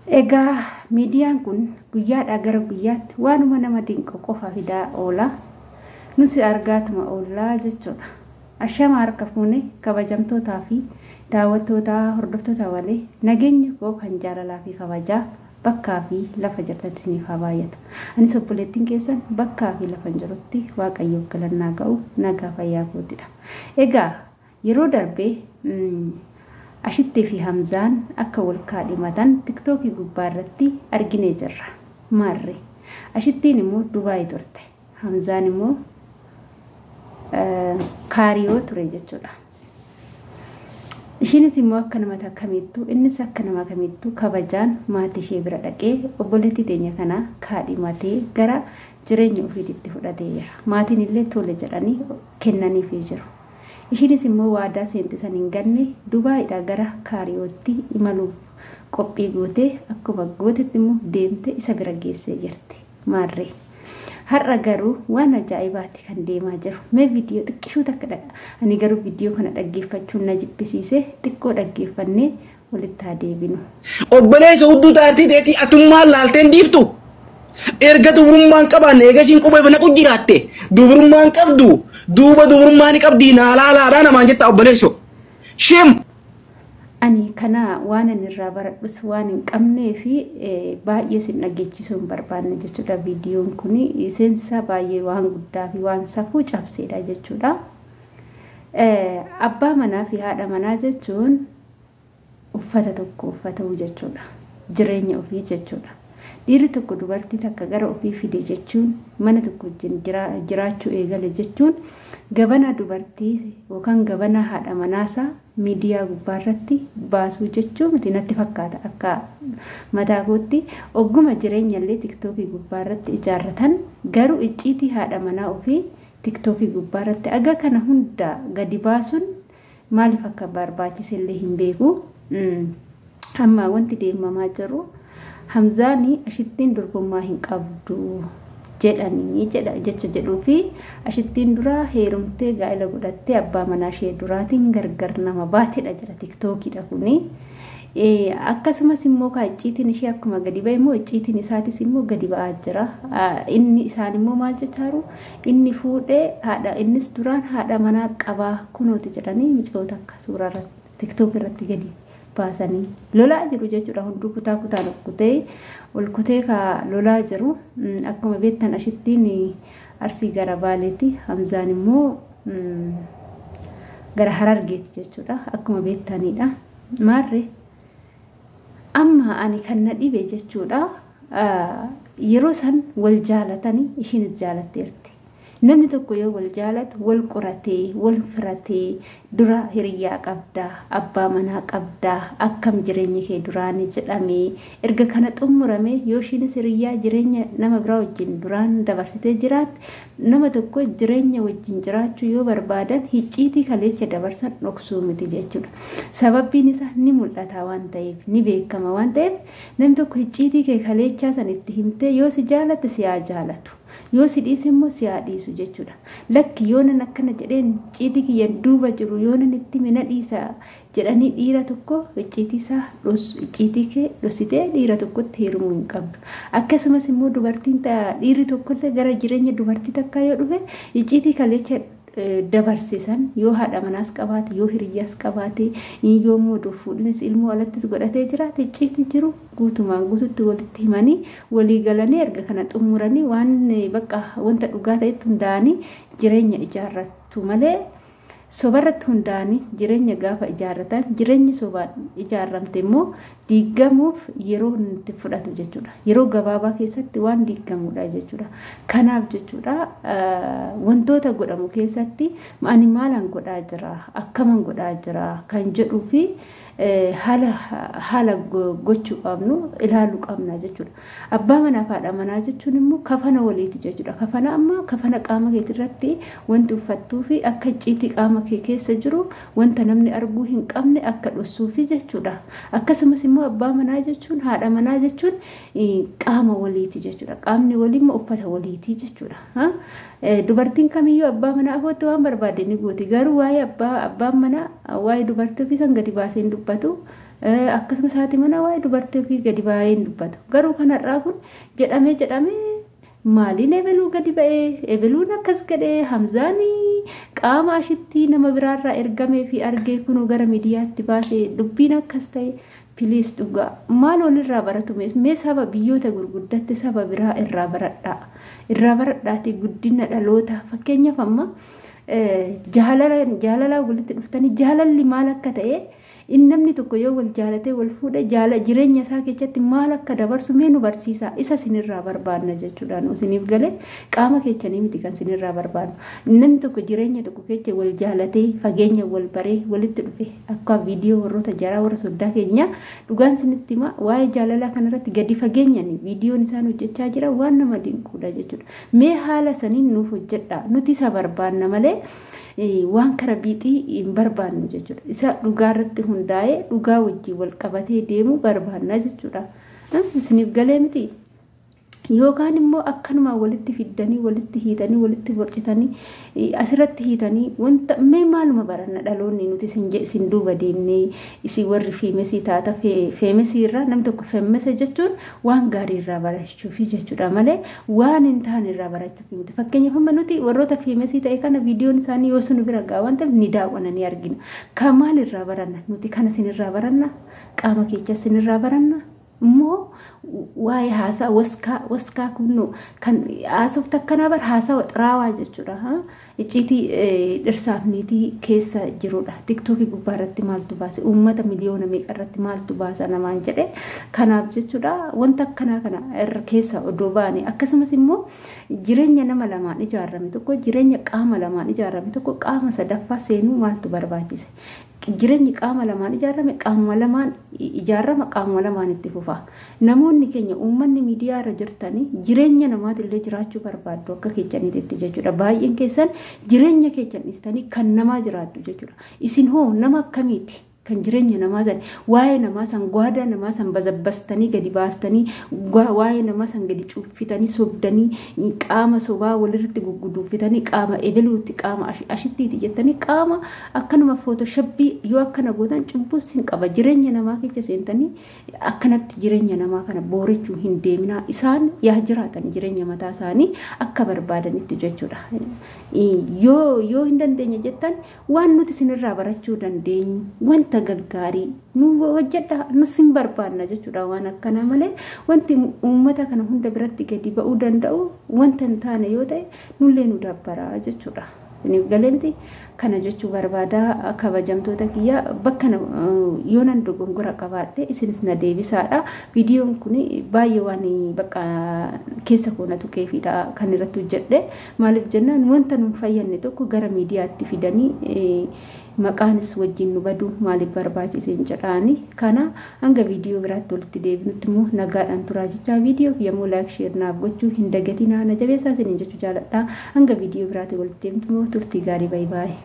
Egaa miidiyaan kun guyyaadhaa gara guyyaatti waanuma nama dinqu qofa fidaa oola. Nusi argaatuma oollaa jechuudha. Ashama harka fuune kabajamtootaa fi daawwattoota hordoftoota walee nageenyi koo kan jaalalaa fi kabajaa bakkaa fi lafa jirtan isiniif haa baay'atu. Anis obboleettiin keessan bakkaa fi lafa jirutti Waaqayyoof galannaa ga'u nagaa fayyaa kootidha. Egaa yeroo darbee Ashittee fi Hamzaan akka wal kaadhimatan tiktookii gubbaa irratti arginee jirra. Maarree. Ashittiin immoo Dubaay turte. Hamzaan immoo Kaariyoo ture jechuudha. Ishiinis immoo akka nama kamittuu innis akka nama kamittuu kabajaan maatii ishee bira dhaqee obboleettii teenya kana kaadhimatee gara jireenya ofiititti fudhatee jira. Maatiin illee tole jedhanii kennaniifii jiru. Ishiinis immoo waadaa seente san hin ganne Dubaayidhaa gara Kaariyootti imaluuf qophii gootee akkuma gootetti immoo deemte isa bira geessee jirti. Maarree. Har'a garuu waan ajaa'ibaati kan deemaa jiru. Mee viidiyoo xiqqishuu takka ani garuu viidiyoo kana dhaggeeffachuun na jibbisiise xiqqoo dhaggeeffannee walitti haa deebinu. Obboleessa hudduu taartii teetii atummaan laalteen dhiiftu. Erga dubrummaan qabaanne eega isiin quba ifa naqu jiraatte dubrummaan qabdu duuba dubrummaa ni qabdii naa laalaadhaa namaan jetta obboleesso. Shame! Ani kana waan ani irraa baradhus waan hin qabnee fi baay'ee isin dhaggeechisuu hin barbaanne jechuudha. Viidiyoon kun seensi isaa baay'ee waan guddaa fi waan safuu cabseedha jechuudha. Abbaa manaa fi haadha manaa jechuun uffata tokko uffatuu jechuudha. Jireenya ofii jechuudha. Dhiirri tokko dubartii takka gara ofii fide jechuun mana tokko wajjin jiraachuu eegale jechuun gabanaa dubartii yookaan gabanaa haadha manaasaa miidiyaa gubbaarratti baasuu jechuu miti natti fakkaata akka mataa kootti ogguma jireenya illee tiktookii gubbaarratti ijaarratan garuu icciitii haadha manaa ofii tiktookii gubbaarratti aga kana hunda gadi baasuun maaliif akka barbaachise illee hin beeku. Amma wanti deemamaa jiru Hamzaani ashittiin durbummaa hin qabdu jedhanii jedha jecha jedhuu fi ashittiin duraa heerumtee gaa'ela godhattee abbaa manaa ishee duraatiin gargar nama baatedha jedha tiktookiidha kuni. Akkasumas immoo kaa icciitiin ishee akkuma gadi ba'e immoo icciitiin isaatis immoo gadi ba'aa jira. Inni isaan immoo maal jechaaru inni fuudhee haadha innis duraan haadha manaa qabaa kunooti jedhanii micoota akka suuraa irratti tiktook irratti gadi baasanii lolaa jiru jechuudha. Hunduu kutaa kutaan ol kutee ol kutee ka lolaa jiru. Akkuma beektan ashittiin Arsii gara Baaleeti. Hamzaan immoo gara Harargeeti jechuudha. Akkuma beektanidha. Maarree amma ani kan na dhibe jechuudha. Yeroo san wal jaalatanii ishiinis jaalatteerti. Namni tokko yoo wal jaalatu wal qoratee, wal firatee, dura hiriyyaa qabdaa, abbaa manaa qabdaa, akkam jireenyi kee duraanii jedhamee erga kana xumuramee yoo ishiinis hiriyyaa jireenya nama biraa wajjin duraan dabarsitee jiraatte nama tokko jireenya wajjin jiraachuu yoo barbaadan hicciitii kaleecha dabarsan dhoksuu miti jechuudha. Sababbiin isaa ni mul'ata waan ta'eef, ni beekama waan ta'eef namni tokko hicciitii kee kaleechaa san itti himtee yoo si jaalate si haa jaalatu. Yoo si dhiise immoo si haa dhiisu jechuudha. Lakki yoo nan akkana jedheen icciitii kiyya duuba jiru yoo nan itti hime na dhiisa jedhanii dhiira tokko icciitii isaa icciitii kee dhossitee dhiira tokkotti heerumuu hin qabdu. Akkasumas immoo dubartiin dhiirri tokkollee gara jireenya dubartii takkaa yoo dhufe icciitii kaleecha dabarse san yoo haadha manaas qabaate yoo hiriyyaas qabaate yoo immoo fuudhinis ilmoo alattis godhatee jiraate icciitii jiru guutumaan guututti walitti himanii walii galanii erga kana xumuranii waan bakka wanta dhugaa ta'etti hundaa'anii jireenya ijaarrattu malee sobarratti hundaa'anii jireenya gaafa ijaarratan jireenyi sobaan ijaarramte immoo diigamuuf yeroo itti fudhatu jechuudha. Yeroo gabaabaa keessatti waan diigamudha jechuudha. Kanaaf jechuudha wantoota godhamu keessatti ani maalan godhaa jira akkaman godhaa jira kan jedhuu fi haala haala gochuu qabnu ilaaluu qabna jechuudha. Abbaa manaa fi haadha manaa jechuun immoo kafana waliiti jechuudha. Kafana amma kafana qaama keetii irratti wanti uffattuu fi akka icciitii qaama kee keessa jiru wanta namni arguu hin qabne akka dhossuufi jechuudha. Akkasumas immoo abbaa manaa jechuun haadha manaa jechuun qaama waliiti jechuudha. Qaamni walii immoo uffata waliiti jechuudha. Dubartiin kamiyyuu abbaa manaa afootti waan barbaadde ni gooti. Garuu waa'ee abbaa abbaan manaa waa'ee dubartii ofii san gadi baasee hin dubbatu. Akkasumas haati manaa waa'ee dubartii ofii gadi baay'ee hin dubbatu. Garuu kanarraa kun jedhamee jedhamee maaliin ebeluu gadi ba'ee, ebeluun akkas godhee, Hamzaanii qaama ashitti nama biraarraa ergamee fi argee kunuu gara miidiyaatti baasee dubbiin akkas ta'e. Please, dhugaa maal walirraa baratu? Mee saba biyyoota gurguddatti saba biraa irraa baradhaa. Irraa baradhaati guddina dhaloota. Fakkeenyaaf amma jaalalaa walitti dhuftanii, jaalalli maal akka ta'e, namni tokko yoo wal jaalatee wal fuudhe jaala jireenya isaa keessatti maal akka dabarsu mee nu barsiisa. Isa sinirraa barbaanna jechuudha. Nu isiniif galee, qaama keessanii miti kan sinirraa barbaannu. Namni tokko jireenya tokko keessa wal jaalatee, fageenya wal baree, walitti dhufe, akka viidiyoo warroota jaraa warra soddaa keenya, dhugaan sinitti hima, waa'ee jaalalaa kanarratti gadi fageenyaan viidiyoon isaan hojjechaa jira waan nama dinquudha jechuudha. Mee haala saniin nuuf hojjedha, nuti isa barbaanna malee waan kara biixii hin barbaannu jechuudha. Isa dhugaa irratti hundaa'ee dhugaa wajjin wal qabatee deemuu barbaanna jechuudha. Isiniif galee miti? Yookaan immoo akkanumaan walitti fiddanii, walitti hiitanii, walitti borcitanii, asirratti hiitanii, wanta mee maaluma baranna dhaloonni nuti isin duuba deemnee? Isin warri famous taata, famous irraa namni tokko famous jechuun waan gaarii irraa barachuufi jechuudha malee waan hin taane irraa barachuufi miti. Fakkeenyaaf amma nuti warroota famous ta'e kana viidiyoon isaanii yoo sun bira ga'a waan ta'eef ni daawwanna, ni argina. Kan maal irraa baranna nuti? Kana isinirraa baranna? Qaama keessa isinirraa baranna? Immoo waa'ee haasaa waskaa waskaa kunnu kan haasofta akkanaa bar haasaa xiraawaa jechuudha. Icciitii dhirsaaf niitii keessa jirudha. Tiktookii gubbaa irratti maaltu baase? Uummata miliyoona meeqa irratti maaltu baasa namaan jedhe? Kanaaf jechuudha, wanta akkanaa kana irra keessa odoo baane, akkasumas immoo jireenya nama lamaan ijaarame tokko, jireenya qaama lamaan ijaarame tokko, qaama sadaffaa seenuu maaltu barbaachise? Jireenyi qaama lamaan ijaarame qaama lamaan ijaarama, qaama lamaan itti fufa. Namoonni keenya, uummanni miidiyaa irra jirtanii, jireenya namaatillee jiraachuu barbaaddu akka keessaniitti jechuudha. Baay'een keessan jireenya keessan dhiistanii kan namaa jiraattu jechuudha. Isin hoo nama akkamiiti? Kan jireenya namaa san, waa'ee namaa san, gwaadaa namaa san bazabbastanii gadi baastanii, waa'ee namaa san gadi cuuffitanii, sobdanii, qaama sobaa walirratti gugguduuffitanii, qaama ebeluutti, qaama ashittiiti jettanii, qaama akkanuma Photoshop yoo akkana gootan cubbuus hin qaba. Jireenya namaa keessa seentanii akkanatti jireenya namaa kana boorechuu hin deeminaa. Isaan yaa jiraatan jireenya mataa isaanii akka barbaadanitti jechuudha. Yoo hin dandeenye jettan, waan nuti isinirraa barachuu dandeenyu wanta gaggaarii nu hojjedha, nus hin barbaanna jechuudha. Waan akkanaa malee wanti uummata kana hunda biratti gadi ba'uu danda'u wanta hin taane yoo ta'e nullee nu dabbaraa jechuudha. Isiniif galee? Kana jechuu barbaada, kabajamtoota kiyya. Bakka yoo nan dogongora qabaadhe isinis na deebisaadha. Viidiyoon kun baay'ee waan bakka keessa koo na tuqeefidha kan irratti hojjedhe. Maaliif jennaan, wanta nu fayyadne tokko gara miidiyaatti fidanii maqaanis wajjin nu badu maaliif barbaachise hin jedhaani. Kana hanga viidiyoo biraatti walitti deebinutti immoo nagaadhaan turaa jechaa, viidiyoo yommuu like, share naaf gochuu hin dagatinaa, na jabeessaa isiniin jechuu jaaladha. Hanga viidiyoo biraatti walitti deemtu immoo turtii gaarii, baay'ee baay'ee.